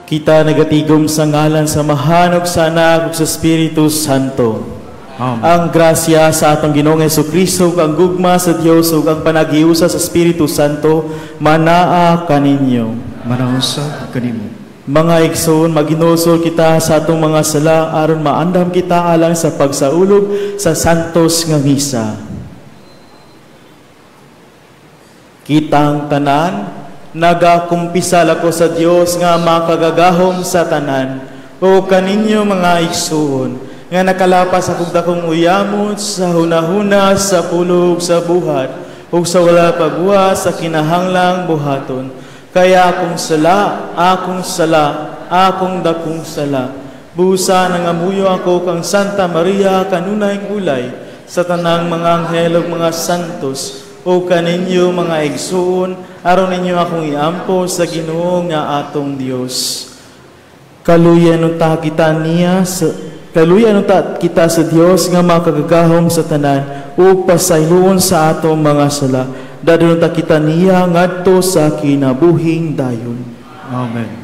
Kita nagatigom sa ngalan sa Amahan ug sa Anak ug sa Espiritu Santo. Amen. Ang grasya sa atong Ginoong Hesukristo ug ang gugma sa Dios ug ang panagiusa sa Espiritu Santo manaa kaninyo. Manausab kanimo. Mga igsoon, maginusol kita sa atong mga sala aron maandam kita alang sa pagsaulog sa santos nga misa. Kitang tanan, nagakumpisal ako sa Dios nga makagagahom sa tanan, o kaninyo mga igsoon, nga nakalapas akong dakong uyamot sa hunahuna, sa pulog, sa buhat, ug sa wala pagbuhat sa kinahanglang buhaton. Kaya akong sala, akong sala, akong dakong sala. Busa nangamuyo ako kang Santa Maria kanunay ulay sa tanang mga anghel ug mga santos, o kaninyo mga igsoon, aron ninyo akong iampo sa Ginoo nga atong Dios. Kaluyan unta kita niya sa kaluyan unta kita sa Dios nga makagagahom sa tanan ug pasayloon sa atong mga sala. Dadon unta kita niya ngadto sa kinabuhing dayon. Amen.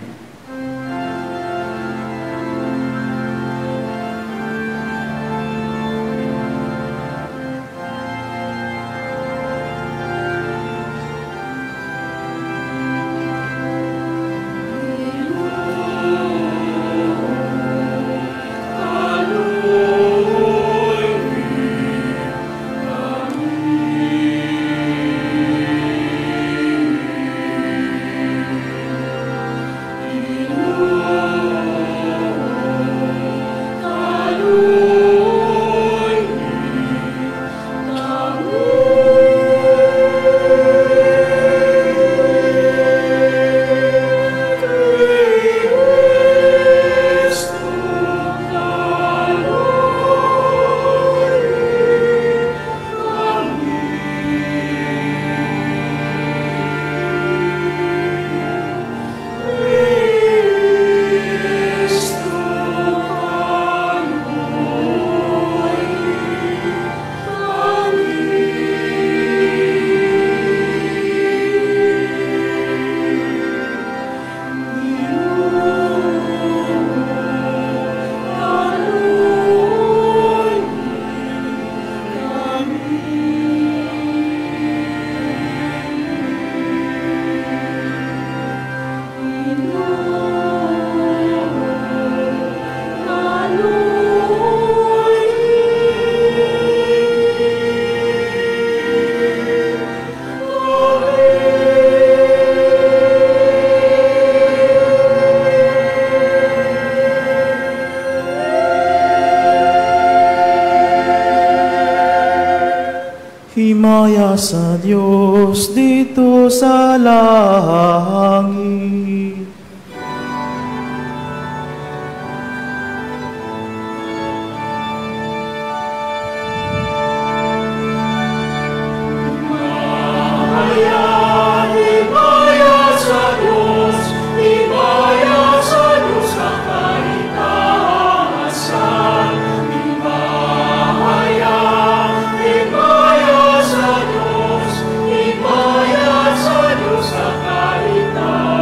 Himaya sa Dios dito sa langit. Himaya sa Diyos, himaya sa Diyos sa kaitaasan.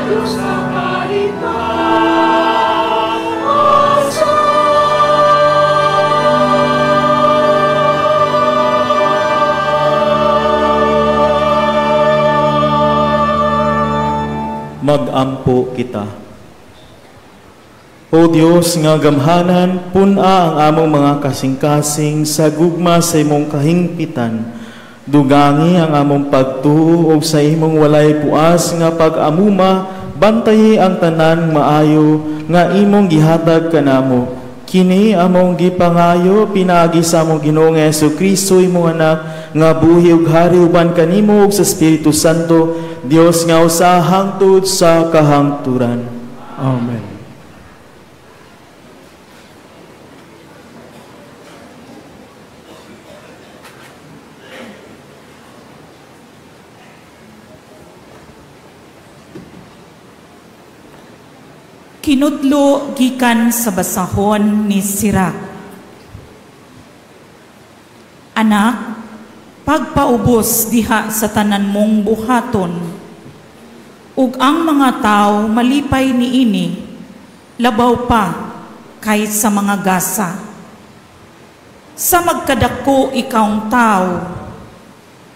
Sa kahitaasan. Magampo kita. O Dios nga gamhanan, pun-a ang among mga kasing-kasing sa gugma sa imong kahingpitan. Dugangi ang among pagtuo ug sa imong walay puas nga pag-amuma, bantayi ang tanan maayo nga imong gihatag kanamo. Kini among gipangayo pinaagi sa among Ginoong Hesukristo, imong anak, nga buhi ug hari uban kanimo ug sa Espiritu Santo, Dios nga usa hangtod sa kahangturan. Amen. Kinudlo gikan sa basahon ni Sirach. Anak, pagpaubos diha sa tanan mong buhaton, ug ang mga tao malipay niini, labaw pa kaysa mga gasa. Sa magkadako ikawng tao,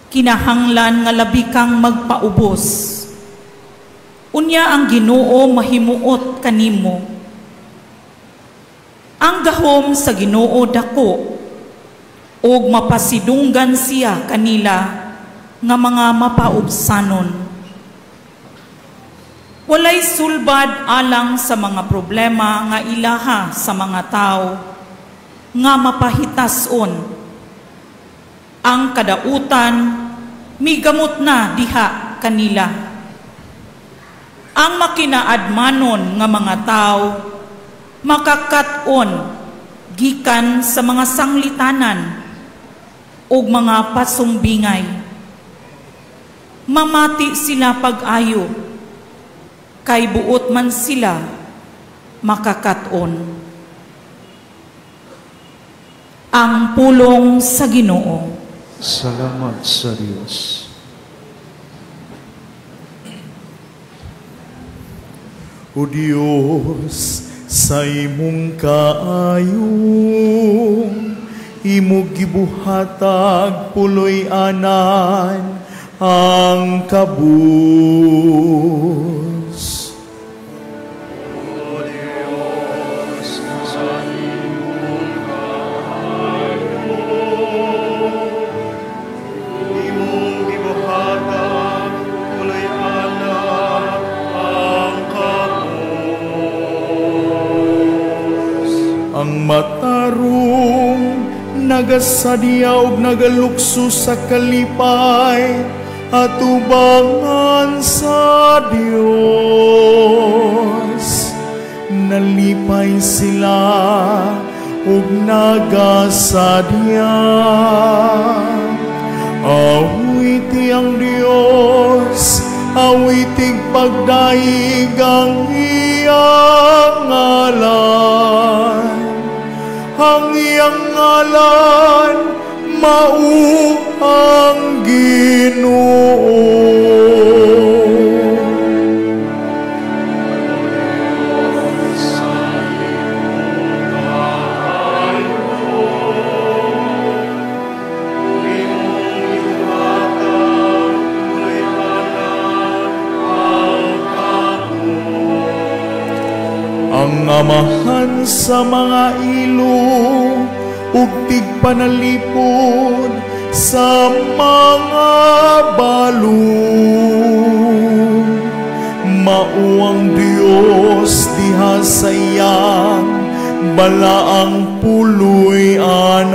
kinahanglan nga labi kang magpaubos. Unya ang Ginoo mahimuot kanimo. Ang gahom sa Ginoo dako, ug mapasidunggan siya kanila nga mga mapaubsanon. Walay sulbad alang sa mga problema nga ilaha sa mga tao nga mapahitason. Ang kadautan migamot na diha kanila. Ang makinaadmanon nga mga tao makakat-on gikan sa mga sanglitanan ug mga pasumbingay. Mamati sila pag-ayo, kay buot man sila makakat-on. Ang pulong sa Ginoo. Salamat sa Dios. O Dios, sa imong kaayong, imong gibuhatag puloy-anan ang kabus. O Dios, sa imong kaayong, imong gibuhatag puloy-anan ang kabus. Ang matarong nagasadya og nagalukso sa kalipay atubangan sa Dios. Nalipay sila ug nagasadya. Awiti ang Dios, awitig pagdaig ang iyang ngalan. Ang iyang ngalan mao ang Ginoo. Ang amahan sa mga ilo ug tigpanalipod sa mga balong. Mao ang Dios diha sa iyang balaang puloy-anan.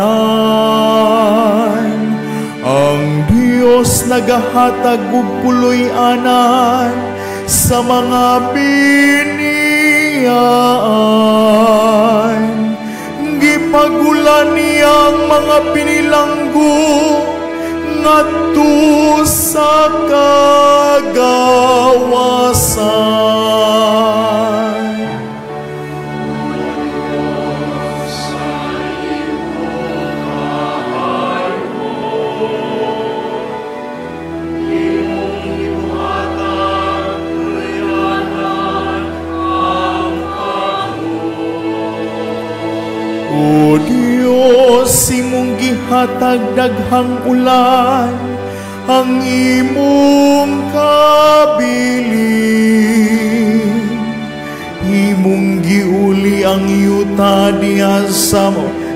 Ang Dios nagahatag og puloy-anan sa mga biniyaan. Gipagulan niya ang mga pinilanggo ngadto sa kagawasan. gihatag daghang ulan ang imong kabilin. Imong giuli ang yuta diha sa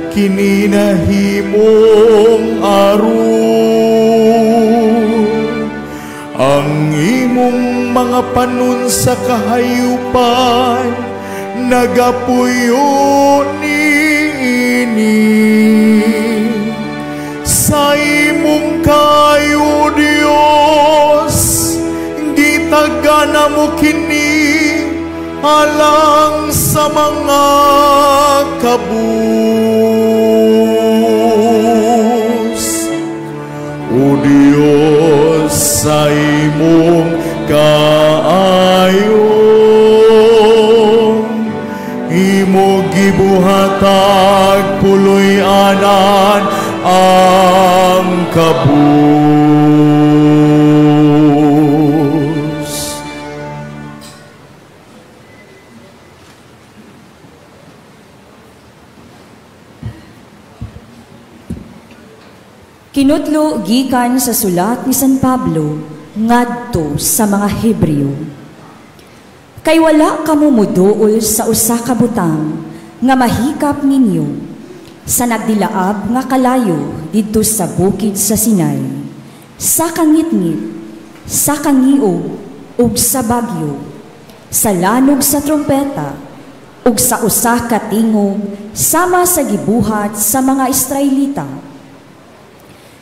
kini nahimong arul. Ang imong mga panon sa kahayupan nagapuyo niini. Sa imong kayo, Dios, gitagana mo kini alang sa mga kabus. O Dios, sa imong kaayo, imo gibuhatag puloy-anan ang kabus. Kinutlo gikan sa sulat ni San Pablo ngadto sa mga Hebreo. Kay wala kamo moduol sa usa ka butang nga mahikap ninyo sa nagdilaab nga kalayo didto sa bukid sa Sinai, sa kangitngit, sa kangiog ug sa bagyo, sa lanog sa trompeta ug sa usa ka tingog sama sa gibuhat sa mga Israelita.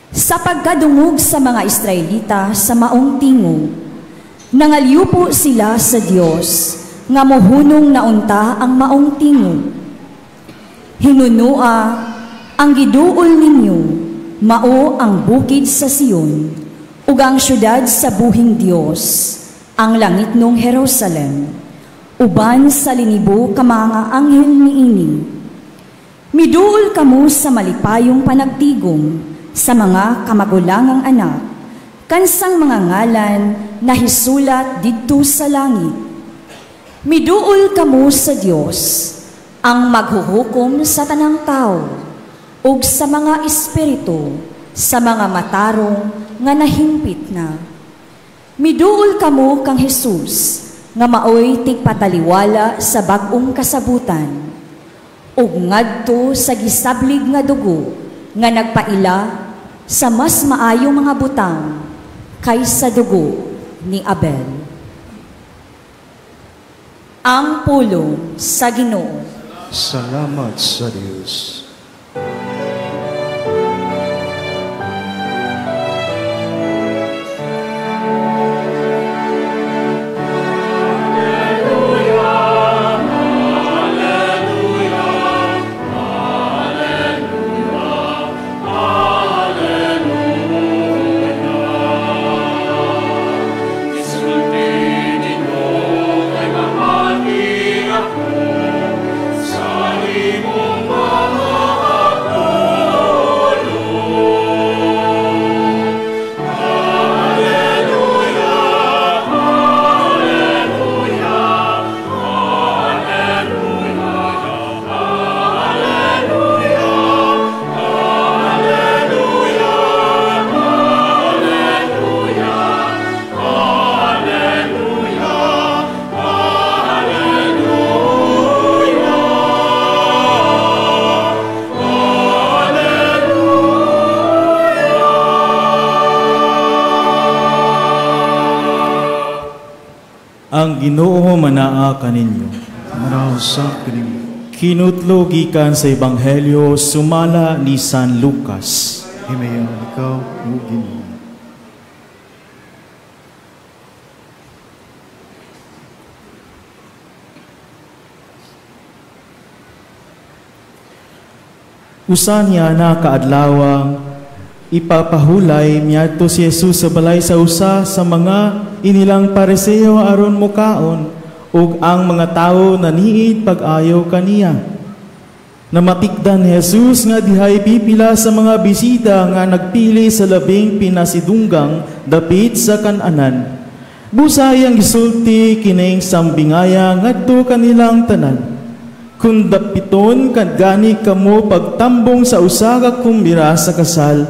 Sa pagkadungog sa mga Israelita sa maong tingog, nangalyupo sila sa Dios nga mohunong naunta ang maong tingog. Hinunua ang giduol ninyo, mao ang bukid sa Sion, ug ang syudad sa buhing Dios, ang langitnong Jerusalem, uban sa linibo ka mga anghel niini. Miduol kamo sa malipayong panagtigom sa mga kamagulangang anak, kansang mga ngalan na hisulat didto sa langit. Miduol kamo sa Dios, ang maghuhukom sa tanang tao, ug sa mga espiritu, sa mga matarong nga nahimpit na. Miduol kamo kang Jesus, nga maoy tigpataliwala sa bag-ong kasabutan, ug ngadto sa gisablig nga dugo nga nagpaila sa mas maayong mga butang kaysa dugo ni Abel. Ang pulong sa Ginoo. Salamat sa Dios. Ang Ginoo manaa kaninyo. Manaa sa kanimo. Kinutlo gikan sa Ebanghelyo sumala ni San Lucas. Himayaon ikaw, o Ginoo. Usa niya na kaadlawang ipapahulay miadto si Jesus sa balay sa usa sa mga inilang Pariseo aron mukaon, ug ang mga tawo naniid pag-ayo kaniya. Namatikdan ni Jesus nga dihay pipila sa mga bisita nga nagpili sa labing pinasidunggang dapit sa kananan. Busay ang gisulti kining sambingaya ngadto kanilang tanan. Kung dapiton kad gani kamo pagtambong sa usa ka kumbira sa kasal,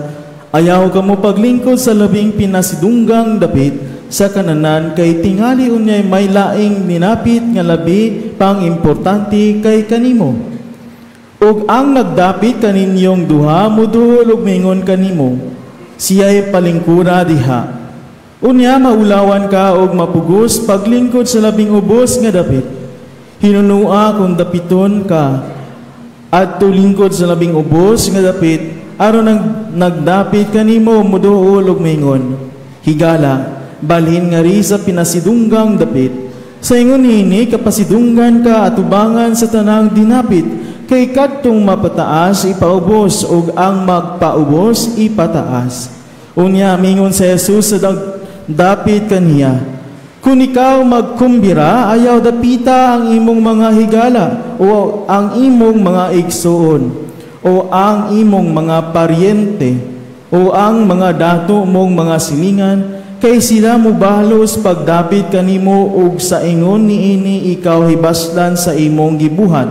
ayaw kamo paglingkod sa labing pinasidunggang dapit sa kananan kay tingali unyay may laing ninapit nga labi pang importante kay kanimo. Ug ang nagdapit kaninyong duha muduol og mingon kanimo, siya'y palingkura diha. Unya maulawan ka og mapugos paglingkod sa labing ubos nga dapit. Hinunua kung dapiton ka at tulingkod sa labing ubos nga dapit aron nang nagdapit kanimo muduol og mingon, higala, balhin ngari sa pinasidunggang dapit. Sa ingon niini kapasidunggan ka atubangan sa tanang dinapit, kay kadtong mapataas ipaubos ug ang magpaubos ipataas. Unya mingon sa Jesus sa dapit kaniya, kung ikaw magkumbira, ayaw dapita ang imong mga higala o ang imong mga igsuon o ang imong mga paryente o ang mga dato mong mga silingan, kay sila mubalos pagdapit kanimo ug sa ingon niini ikaw hibaslan sa imong gibuhat.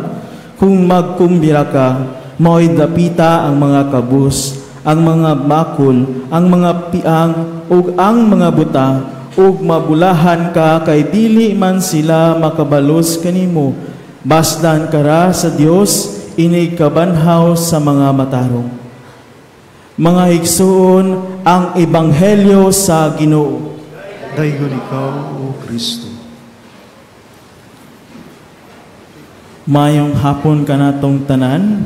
Kung magkumbira ka, mao'y dapita ang mga kabus, ang mga bakol, ang mga piang ug ang mga buta, ug mabulahan ka kay dili man sila makabalos kanimo. Basdan ka ra sa Dios, inig kabanhaw sa mga matarong. Mga igsuon, ang ebanghelyo sa Ginoo. Daygon ikaw, O Kristo. Mayong hapon kanatong tanan.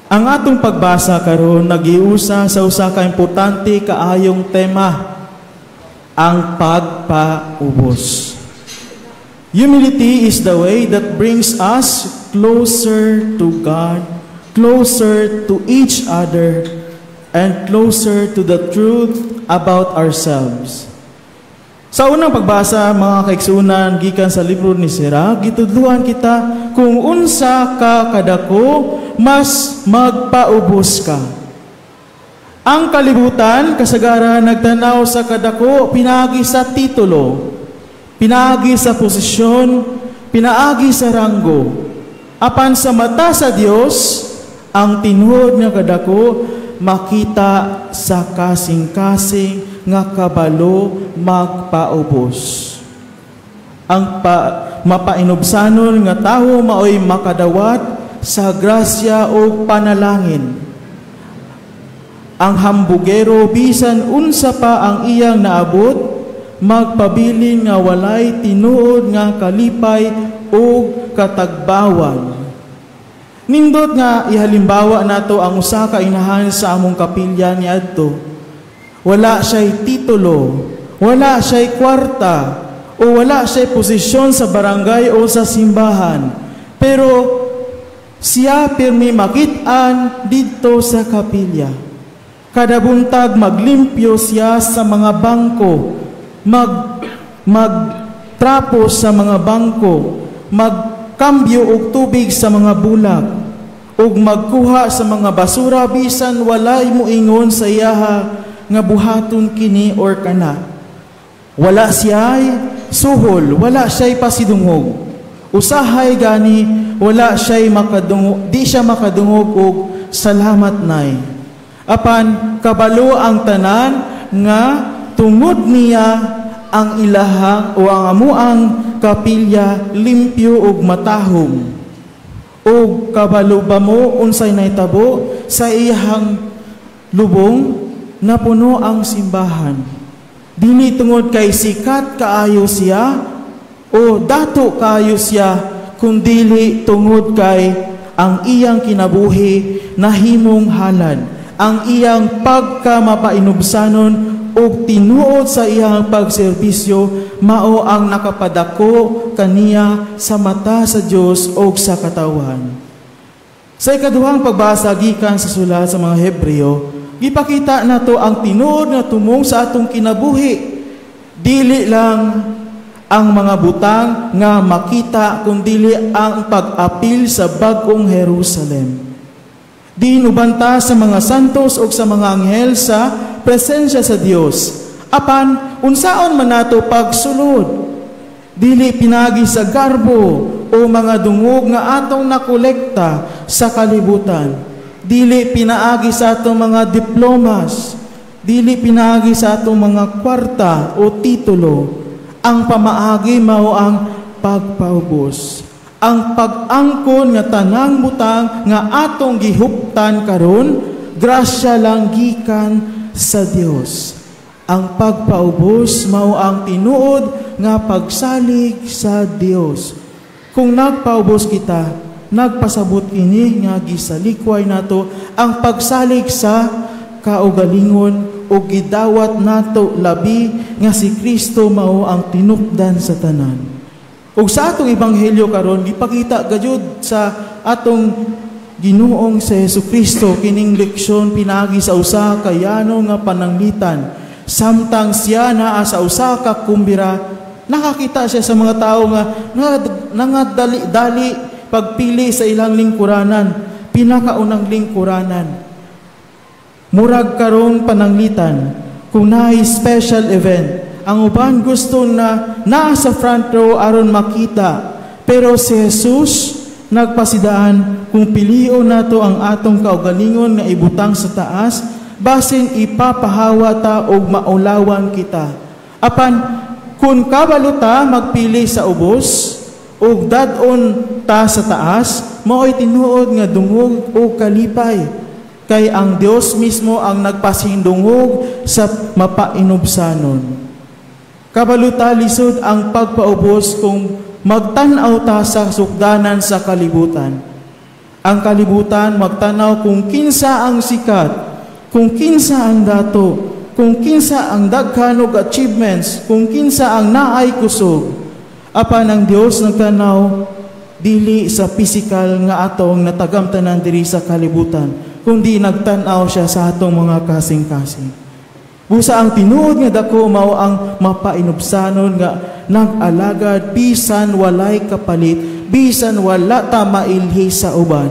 Ang atong pagbasa karon nagiusa sa usa ka importante kaayong tema, ang pagpaubos. Humility is the way that brings us closer to God, closer to each other, and closer to the truth about ourselves. Sa unang pagbasa, mga kaigsunan, gikan sa libro ni Sirach, gitudluan kita kung unsa ka kadako, mas magpaubos ka. Ang kalibutan, kasagaran nagtanaw sa kadako, pinaagi sa titulo, pinaagi sa posisyon, pinaagi sa ranggo. Apan sa mata sa Dios, ang tinuod nga kadako makita sa kasing-kasing nga kabalo magpaubos. Ang mapainubsanon nga tawo maoy makadawat sa grasya o panalangin. Ang hambugero bisan unsa pa ang iyang naabot, magpabilin nga walay tinuod nga kalipay o katagbawan. Nindot nga ihalimbawa nato ang usa ka inahan sa among kapilya niadto. Wala siya'y titulo, wala siya'y kwarta, o wala siya'y posisyon sa barangay o sa simbahan. Pero siya pirmi makit-an didto sa kapilya. Kada buntag maglimpyo siya sa mga bangko, magtrapo sa mga bangko, magkambyo og tubig sa mga bulak, ug magkuha sa mga basura bisan walay moingon sa iyaha nga buhaton kini or kana. Wala siya'y suhol, wala siya'y pasidungog. Usahay gani wala siya'y makadungog, di siya makadungog og salamat nay. Apan kabalo ang tanan nga tungod niya ang ilahang o ang amuang kapilya limpyo ug matahom. Og kabalo ba mo unsay nahitabo sa iyang lubong? Napuno ang simbahan. Dili tungod kay sikat kaayo siya o dato kaayo siya, kundili tungod kay ang iyang kinabuhi nahimong halad, ang iyang pagkamapainubsanon ug tinuod sa iyang pagserbisyo mao ang nakapadako kaniya sa mata sa Dios ug sa katawhan. Sa ikaduhang pagbasa gikan sa sulat sa mga Hebreo, gipakita nato ang tinuod nga tumong sa atong kinabuhi. Dili lang ang mga butang nga makita, kundili ang pag-apil sa bag-ong Jerusalem. Diinubanta sa mga santos o sa mga anghel sa presensya sa Dios. Apan unsaon man nato pagsulod? Dili pinagi sa garbo o mga dungog nga atong nakolekta sa kalibutan. Dili pinaagi sa atong mga diplomas, dili pinaagi sa atong mga kwarta o titulo. Ang pamaagi mao ang pagpaubos. Ang pag-angkon nga tanang butang nga atong gihuptan karon, grasya lang gikan sa Dios. Ang pagpaubos mao ang tinuod nga pagsalig sa Dios. Kung nagpaubos kita, nagpasabot ini nga gisalikway nato ang pagsalig sa kaugalingon o gidawat nato labi nga si Kristo mao ang tinukdan sa tanan. Ug sa atong ebanghelyo karon, gipakita gayud sa atong Ginoong sa Hesukristo kining leksyon pinaagi sa usa ka yano nga pananglitan. Samtang siya naa sa usa ka kumbira, nakakita siya sa mga tao nga nangadali-dali pagpili sa ilang lingkuranan, pinakaunang lingkuranan. Murag karong pananglitan, kung naay special event, ang uban gusto na naa sa front row aron makita. Pero si Jesus nagpasidaan kung pilion nato ang atong kaugalingon nga ibutang sa taas, basin ipapahawa ta og maulawan kita. Apan kung kabalo ta magpili sa ubos ug dad-on ta sa taas, mao'y tinuod nga dungog o kalipay. Kay ang Dios mismo ang nagpasindungog sa mapainubsanon. Kabalo ta lisod ang pagpaubos kung magtan-aw ta sa sukdanan sa kalibutan. Ang kalibutan magtanaw kung kinsa ang sikat, kung kinsa ang dato, kung kinsa ang daghan og achievements, kung kinsa ang naay kusog. Apan ang Dios nagtanaw dili sa physical nga atong natagamtanan diri sa kalibutan, kundi nagtan-aw siya sa atong mga kasing-kasing. Busa ang tinuod nga dako mao ang mapainubsanon nga nag-alagad bisan walay kapalit, bisan wala ta mailhi sa uban.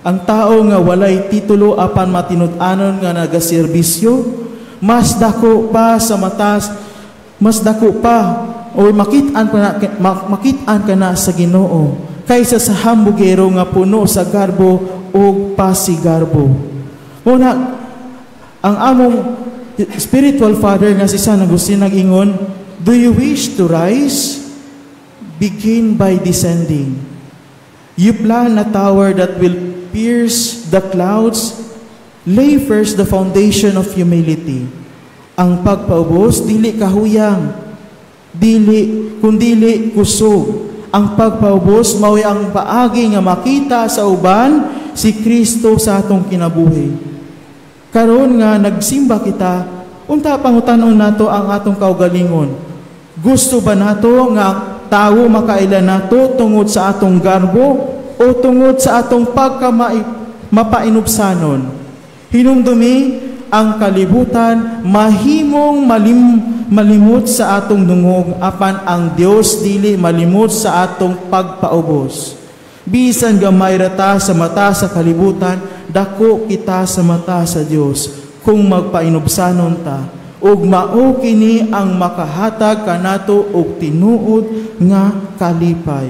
Ang tao nga walay titulo apan matinud-anon nga nagaserbisyo, mas dako pa sa matas, mas dako pa or makit-an ka na sa Ginoo kaysa sa hambugero nga puno sa garbo ug pasigarbo. Una, ang among spiritual father nga si San Agustin nag-ingon, "Do you wish to rise? Begin by descending. You plan a tower that will pierce the clouds. Lay first the foundation of humility." Ang pagpaubos, dili kahuyang, dili, kundili kusog. Ang pagpaubos, mao'y ang paagi nga makita sa uban si Kristo sa atong kinabuhi. Karon nga nagsimba kita, unta pangutan-on nato ang atong kaugalingon. Gusto ba nato nga ang tawo makaila nato tungod sa atong garbo o tungod sa atong pagkama mapainubsanon? Hinumdumi, ang kalibutan mahimong malimot sa atong dungog, apan ang Dios dili malimot sa atong pagpaubos. Bisan gamay ra ta sa mata sa kalibutan, dako kita sa mata sa Dios kung magpainubsanon ta. Ug mao kini ang makahatag kanato og tinuod nga kalipay.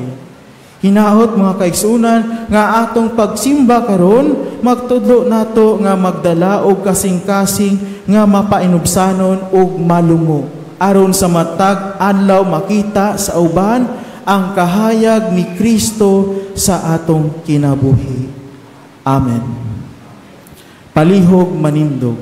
Hinaot, mga kaigsunan, nga atong pagsimba karon magtudlo nato nga magdala og kasing-kasing nga mapainubsanon ug malungo aron sa matag adlaw makita sa uban ang kahayag ni Kristo sa atong kinabuhi. Amen. Palihog manindog.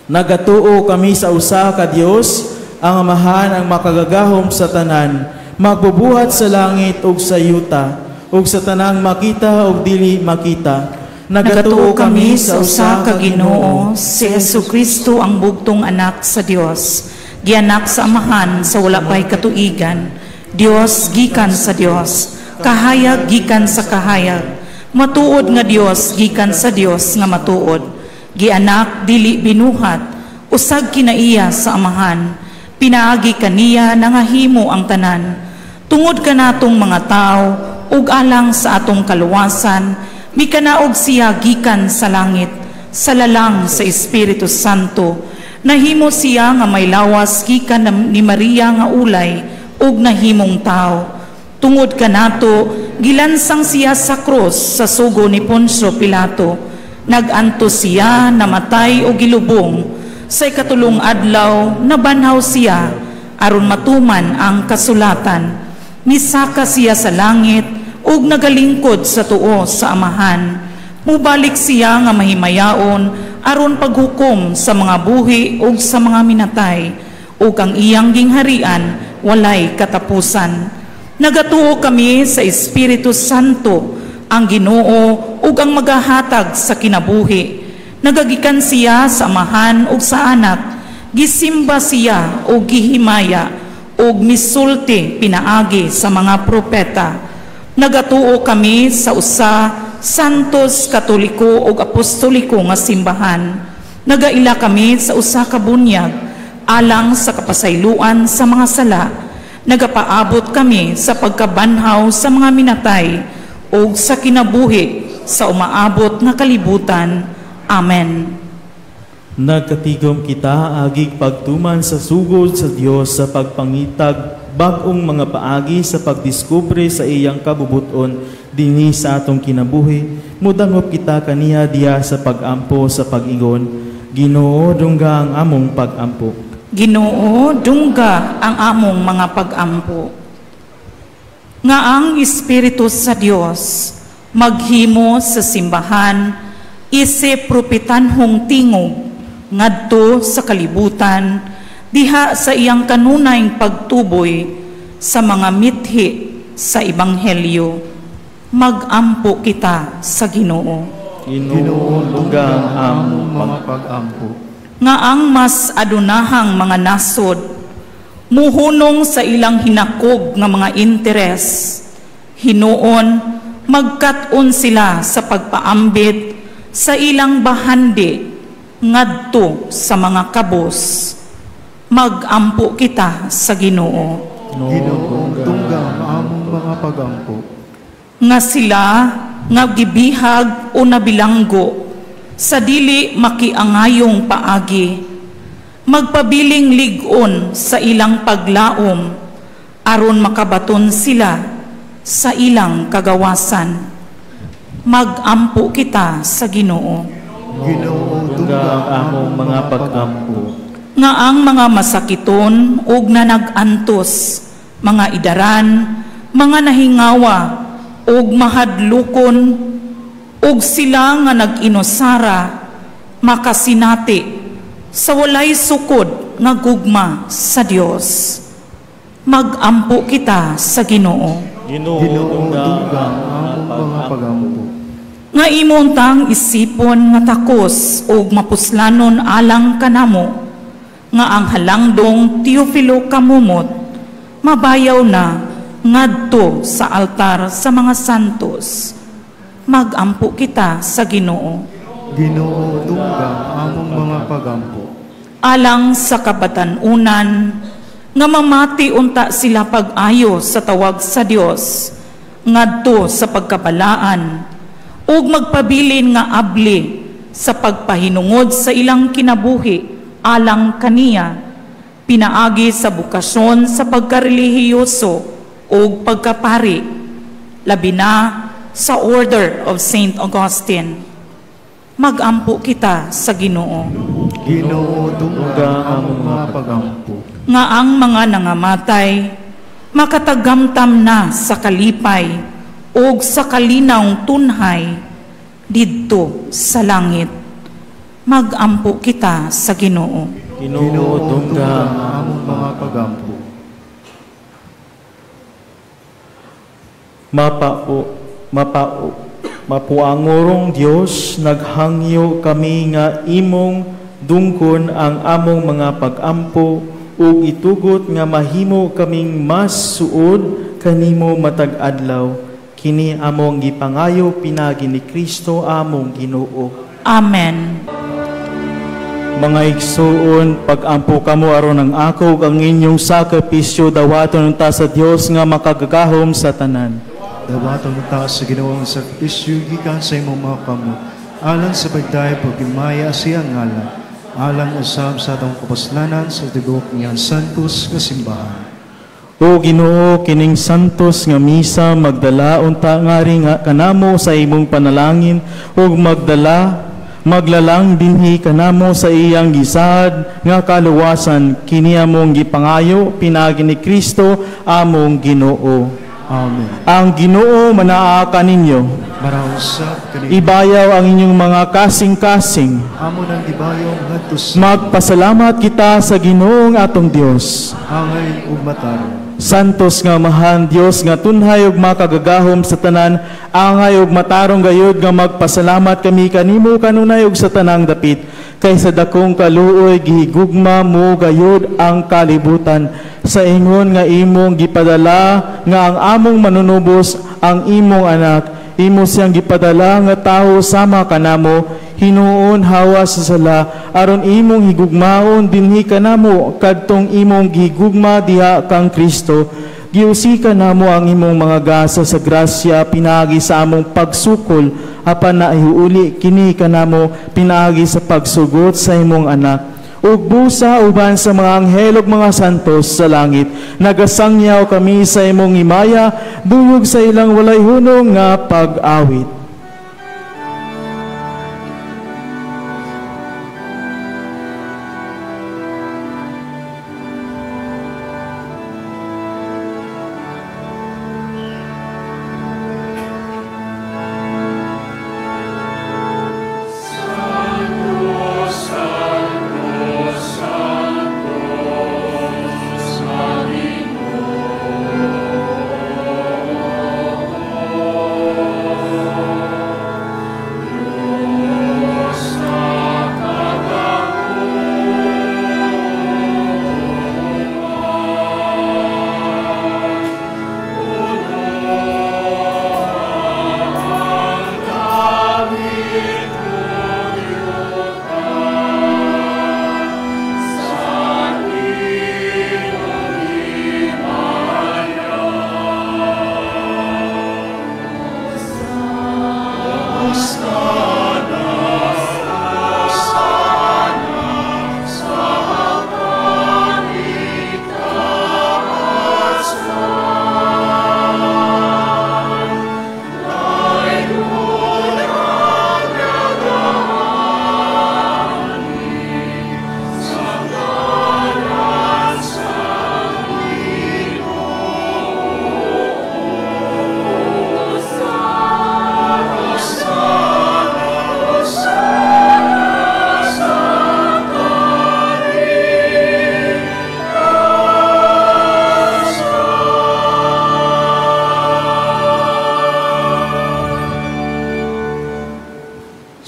Nagatuo kami sa usa ka Dios, ang Amahan, ang makagagahom sa tanan, magbubuhat sa langit ug sa yuta, ug sa tanang makita ug dili makita. Nagatuo kami sa usa ka Ginoo, si Hesukristo, ang bugtong anak sa Dios. Gianak sa Amahan sa wala pay katuigan. Dios gikan sa Dios, kahayag gikan sa kahayag. Matuod nga Dios gikan sa Dios nga matuod. Gianak, dili binuhat, usag kinaiya sa Amahan. Pinaagi kaniya nangahimo ang tanan. Tungod kanatong mga tao ug alang sa atong kaluwasan, mikanaog siya gikan sa langit, sa lalang sa Espiritu Santo. Nahimo siya nga may lawas gikan ni Maria nga ulay ug nahimong tao. Tungod kanato, gilansang siya sa krus sa sugo ni Poncio Pilato. Nag-antos siya, namatay o gilubong. Sa ikatulong adlaw, nabanhaw siya aron matuman ang kasulatan. Misaka siya sa langit ug nagalingkod sa tuo sa Amahan. Mubalik siya nga mahimayaon aron paghukom sa mga buhi ug sa mga minatay, ug ang iyang gingharian walay katapusan. Nagatuo kami sa Espiritu Santo, ang Ginoo ug ang magahatag sa kinabuhi. Nagagikan siya sa Amahan ug sa Anak, gisimba siya ug gihimaya ug misulti pinaagi sa mga propeta. Nagatuo kami sa usa Santos, Katoliko ug Apostoliko nga simbahan. Nagaila kami sa usa ka bunyag alang sa kapasayloan sa mga sala. Nagapaabot kami sa pagkabanhaw sa mga minatay ug sa kinabuhi sa umaabot nga kalibutan. Amen. Nagkatigom kita agig pagtuman sa sugod sa Dios sa pagpangitag bag-ong mga paagi sa pagdiskubre sa iyang kabubuton dinhi sa atong kinabuhi. Mudangop kita kaniya diya sa pagampo sa pag-ingon, Ginoo, dungga ang among pagampo. Ginoo, dungga ang among mga pagampo. Nga ang Espiritu sa Dios maghimo sa simbahan isip propetanhong tingog ngadto sa kalibutan diha sa iyang kanunayng pagtuboy sa mga mithi sa Ebanghelyo. Magampo kita sa Ginoo. Ginoo, dungga ang among mga pagampo. Nga ang mas adunahang mga nasod muhunong sa ilang hinakog nga mga interes, hinuon magkat-on sila sa pagpaambit sa ilang bahandi ngadto sa mga kabos. Magampo kita sa Ginoo. Ginoo, dungga ang among mga pagampo. Nga sila nga gibihag o nabilanggo sa dili makiangayong paagi, magpabiling lig-on sa ilang paglaom aron makabaton sila sa ilang kagawasan. Magampo kita sa Ginoo. Ginoo, dungga ang among mga pagampo. Nga ang mga masakiton ug nanag-antos, mga idaran, mga nahingawa ug mahadlukon, ug sila nga nag-inusara makasinati sa walay sukod nga gugma sa Dios. Magampo kita sa Ginoo. Ginoo, Ginoo, dungga ang among mga pagampo. Nga imong tang isipon nga takos ug mapuslanon alang kanamo, nga ang halangdong Teofilo Camomot mabayaw na ngadto sa altar sa mga santos. Magampo kita sa Ginoo. Ginoo, dungga ang among mga pagampo. Alang sa kabatan-unan nga mamati unta sila pag-ayo sa tawag sa Dios ngadto sa pagkabalaan ug magpabilin nga abli sa pagpahinungod sa ilang kinabuhi alang kaniya, pinaagi sa bukasyon sa pagkarelihiyoso ug pagkapari, labi na sa Order of Saint Augustine. Magampo kita sa Ginoo. Ginoo, dungga ang among mga pagampo. Nga ang mga nangamatay makatagamtam na sa kalipay ug sa kalinawng tunhay didto sa langit. Magampo kita sa Ginoo. Ginoo, dungga ang among mga pagampo. Mapuangorong Dios, naghangyo kami nga imong dungkon ang among mga pagampo ug itugot nga mahimo kaming mas suod kanimo matag adlaw. Kini among gipangayo pinagi ni Kristo among Ginoo. Amen. Mga igsuon, pagampo kamo aron ang ako ug ang inyong sakripisyo dawaton unta sa Dios nga makagagahom sa tanan. Dawaton unta sa Ginoo ang sakripisyo gikan sa imong mga kamot, alang sa pagdayeg paghimaya sa iyang ngalan, alang usab sa atong kapuslanan sa tibuok niyang santos nga simbahan. O Ginoo, kining santos nga misa magdala unta ngari nga kanamo sa imong panalangin ug maglalang dinhi kanamo sa iyang gisaad nga kaluwasan, kini among gipangayo pinaagi ni Kristo among Ginoo. Amen. Ang Ginoo manaa kaninyo. Marausap kaninyo. Ibayaw ang inyong mga kasing-kasing. Amo nang ibayaw ngadto sa Magpasalamat kita sa Ginoong atong Dios. Angay ug matarong. Santos nga Amahan, Dios nga tunhay ug makagagahom sa tanan, angay ug matarong gayud nga magpasalamat kami kanimo kanunay ug sa tanang dapit. Kay sa dakong kaluoy gihigugma mo gayud ang kalibutan, sa ingon nga imong gipadala nga ang among manunubos ang imong anak, imo siyang gipadala nga tawo sama kanamo, hinuon hawa sa sala, aron imong higugmaon dinhi kanamo kadtong imong gihigugma diha kang Kristo. Giusikan namo ang imong mga gasa sa grasya pinaagi sa among pagsukol, apan naihuuli kini kanamo pinaagi sa pagsugot sa imong anak. Ug busa uban sa mga anghel ug mga santos sa langit, nagasangyaw kami sa imong himaya, duyog sa ilang walay hunong nga pag-awit.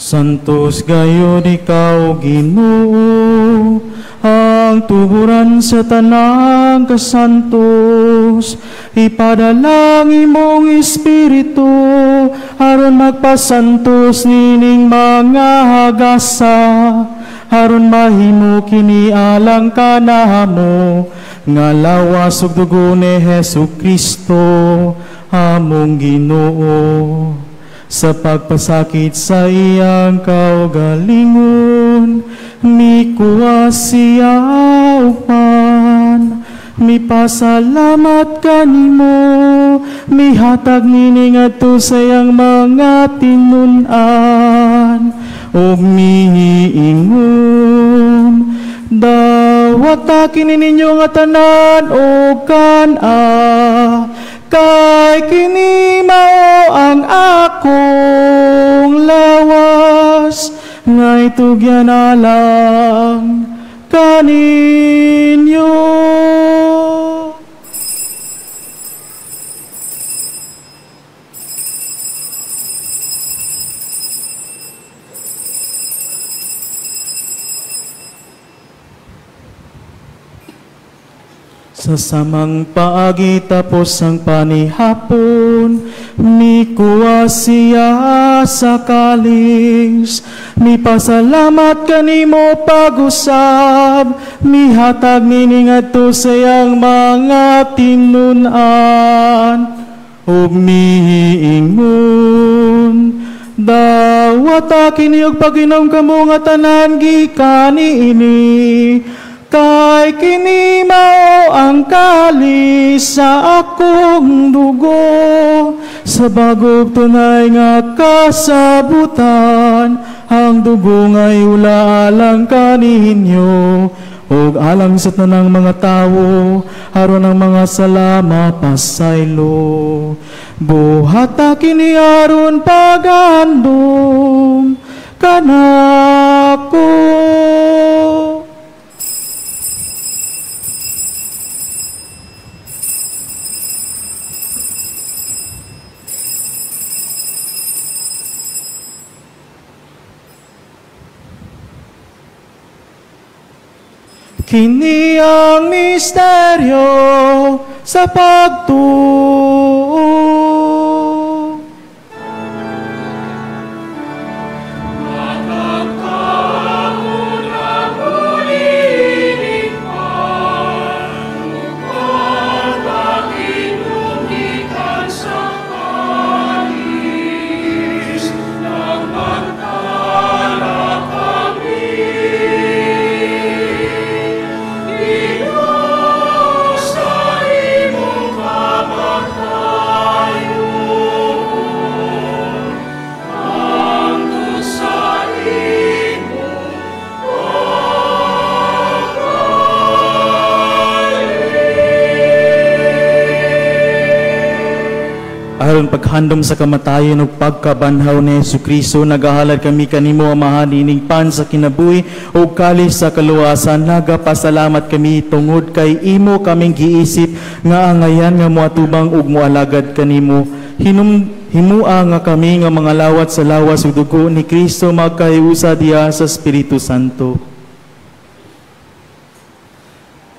Santos gayud ikaw, Ginoo, ang tuburan sa tanang kasantos. Ipadala ang imong espiritu aron magpasantos nining mga hagasa, aron mahimo kini alang kanamo nga lawas ug dugo ni Hesus Kristo among Ginoo. Sa pagpasakit sa iyang kaugalingon, mikuha siya upan, mipasalamat kanimo, mihatag nini ngadto sa iyang mga tinun-an, ug miingon, dawata kini ninyo nga tanan og kan-a, kay kini mao ang akong lawas, nga itugyan alang kaninyo. Sa samang paagi tapos ang panihapon, mikuha siya sa kalis, mipasalamat kanimo pag-usab, mihatag nini ngadto sa iyang mga tinun-an, ug miingon, dawata kini og pag-inom kamo nga tanan gikan niini, Kay kini mao ang kalis sa akong dugo, sa bagong tunay nga kasabutan. Ang dugo nga'y ula alang kaninyo ug alang sa tanang mga tawo, aron ang mga sala mapasaylo. Buhata kini aron pagandong kanako. Kini ang misteryo sa pagtuo. Aron paghandom sa kamatayon ug pagkabanhaw ni Hesukristo, nagahalad kami kanimo, Amahan, ining pan sa kinabuhi ug kalis sa kaluwasan. Nagapasalamat kami tungod kay imo kaming giisip nga angayan nga moatubang ug moalagad kanimo. Himua nga kami nga mga lawat sa lawas ug dugo ni Kristo magkahiusa diha sa Espiritu Santo.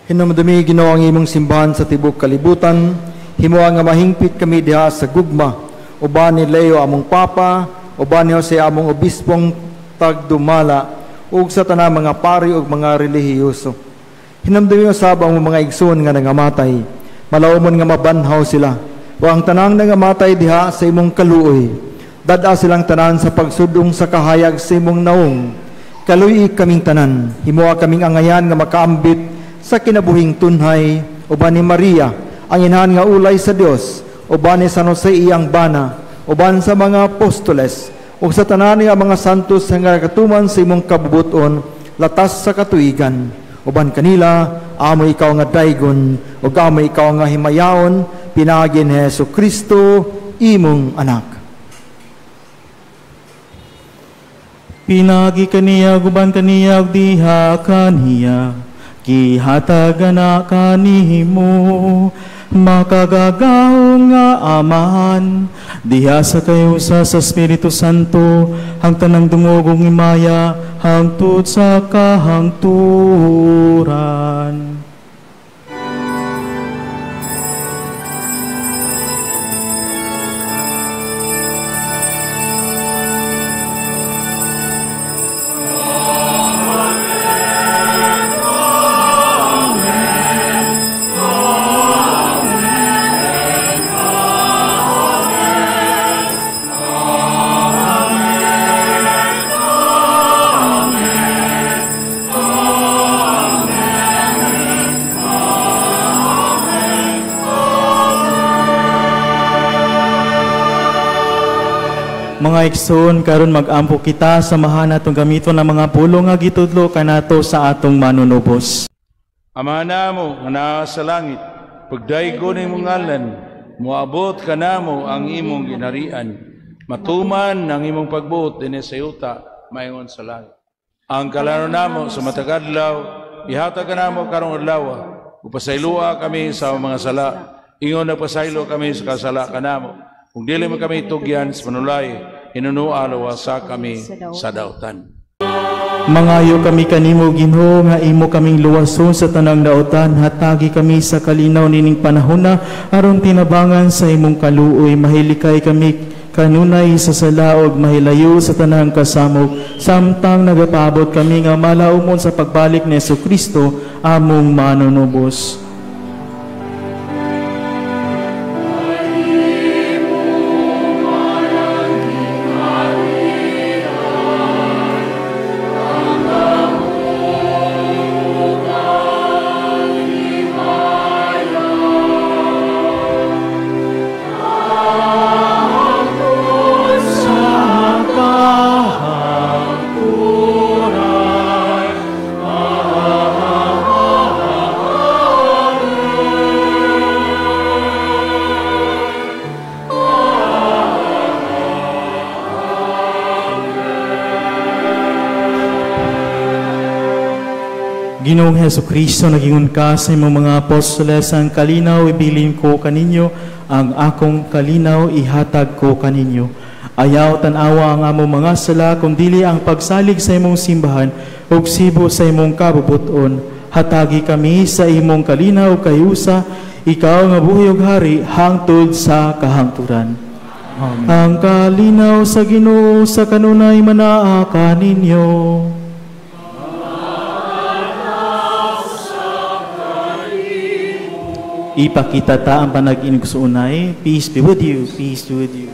Hinumdumi Ginoo ang imong simbahan sa tibuok kalibutan. Himua nga mahingpit kami diha sa gugma, uban ni Leo among Papa, uban ni Jose among obispong tagdumala, ug sa tanang mga pari ug mga relihiyoso. Hinumdumi usab ang mga igsoon nga nangamatay, malawmon nga mabanhaw sila. O ang tanang nangamatay diha sa imong kaluoy, dad-a silang tanan sa pagsudong sa kahayag sa imong naong. Kaluoy kaming tanan, himua kaming angayan nga makaambit sa kinabuhing tunhay, uban ni Maria ang inahan nga ulay sa Dios, uban ni San Jose iyang bana, uban sa mga apostoles, ug sa tanan nga mga santos nga katuman sa imong kabubuton, latas sa katuigan. Uban kanila, amo ikaw nga daygon, ug amo ikaw nga himayaon, pinaagi ni Hesus Kristo, imong anak. Pinaagi kaniya, uban kaniya, ug diha kaniya, gihatagan na kanimo, makagagahom nga Amahan, diha sa kayusa sa Espiritu Santo, ang tanang dungog ug himaya, hangtod sa kahangturan. Mga igsoon, karon mag-ampo kita, samahan natong gamiton ang mga pulong nga gitudlo kanato sa atong manunubos. Ama namo nga naa sa langit, pagdaygon imong ngalan, moabot kanamo ang imong ginarian. Matuman ang imong pagbuot dinhi sa yuta maingon sa langit. Ang kalano namo sa matag adlaw, ihatag kanamo karong adlaw, ug pasayloa kami sa mga sala, ingon nagpasaylo kami sa kasala kanamo. Kung dili man kami tugyan sa panulay, hinunoa luwasa kami sa dautan. Mangayo kami kanimo, Ginoo, nga imo kaming luwason sa tanang dautan. Hatagi kami sa kalinaw nining panahona, aron tinabangan sa imong kaluoy. Mahilikay kami kanunay sa sala ug mahilayo sa tanang kasamok, samtang nagapabot kami nga malaumon sa pagbalik ni Hesukristo among manunubos. Ginoong Hesukristo, nagingon ka sa imong mga apostoles, ang kalinaw ibilin ko kaninyo, ang akong kalinaw ihatag ko kaninyo. Ayaw tan-awa ang among mga sala, kundili ang pagsalig sa imong simbahan ug sibo sa imong kabubuton. Hatagi kami sa imong kalinaw kayusa, ikaw nga buhi ug hari hangtod sa kahangturan. Amen. Ang kalinaw sa Ginoo sa kanunay manaa kaninyo. Ipakita ta ang panag-inog sa unay. Peace be with you. Peace be with you.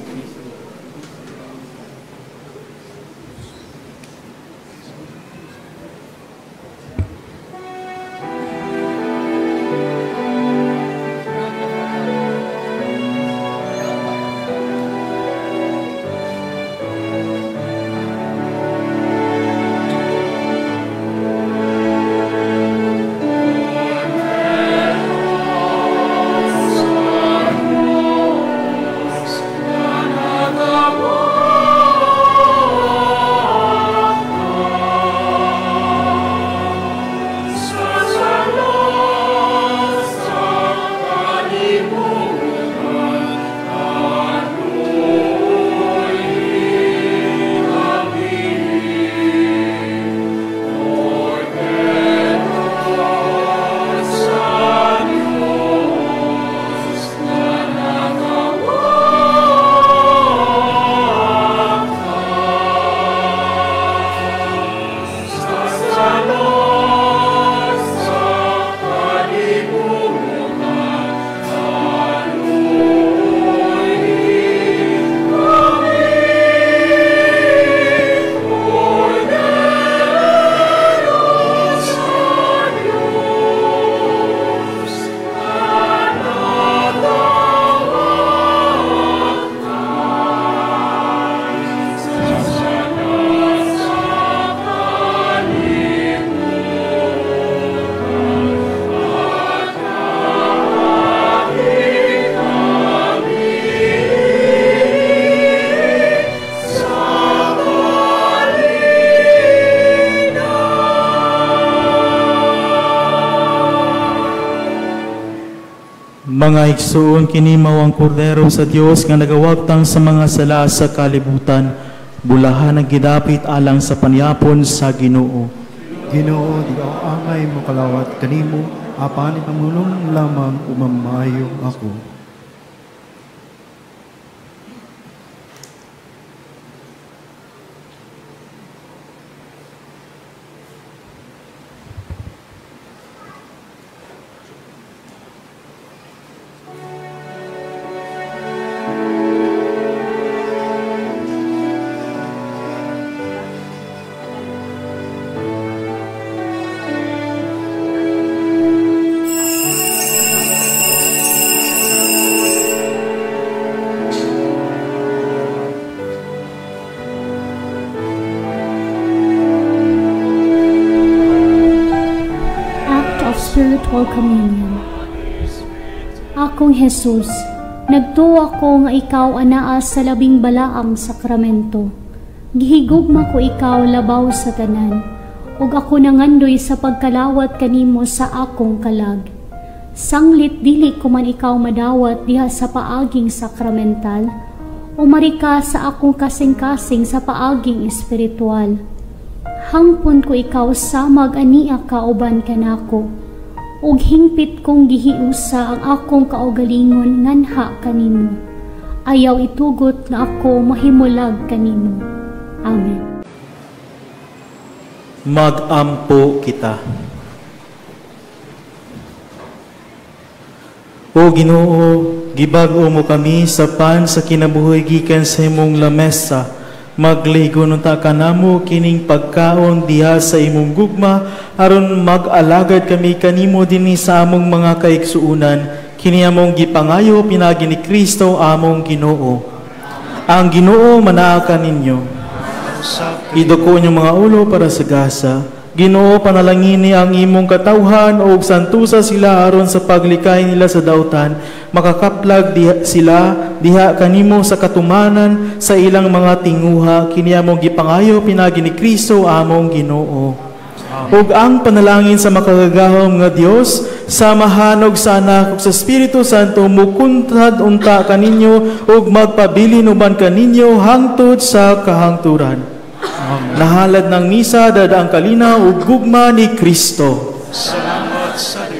Mga igsoon, kini mao ang kordero sa Dios nga nagawagtang sa mga sala sa kalibutan. Bulahan ang gidapit alang sa panyapon sa Ginoo. Ginoo, di ako angay mokalawat kanimo, apan ipamulong lamang umamayo ako. Spiritual Communion. Akong Jesus, nagtuo ako nga ikaw anaa sa labing balaang sakramento. Gihigugma ko ikaw labaw sa tanan, ug ako nangandoy sa pagkalawat kanimo sa akong kalag. Sanglit dili ko man ikaw madawat diha sa paaging sakramental, umari ka sa akong kasing-kasing sa paaging espiritual. Hangpon ko ikaw samag ania kauban kanako, ug hingpit kong gihiusa ang akong kaugalingon nganha kanimo. Ayaw itugot nga ako mahimulag kanimo. Amen. Mag-ampo kita. O Ginoo, gibag-o mo kami sa pan sa kinabuhi gikan sa imong lamesa. Magligo nunta kanamo kining pagkaon diha sa imong gugma, aron mag-alagad kami kanimo dinhi sa among mga kaigsuonan. Kini among gipangayo pinaagi ni Kristo among Ginoo. Ang Ginoo manaa kaninyo. Iduko inyong mga ulo para sa gasa. Ginoo, panalangini ang imong katawhan ug santusa sila aron sa paglikay nila sa dautan, makakaplag diha sila diha kanimo sa katumanan sa ilang mga tinguha. Kini among gipangayo pinaagi ni Kristo among Ginoo. Ug ang panalangin sa makagagahom nga Dios sa Amahan ug sa Anak ug sa Espiritu Santo mukuntad unta kaninyo ug magpabilin uban kaninyo hangtod sa kahangturan. Amen. Nahalad ng misa dada ang kalinaw ug gugma ni Kristo. Salamat sa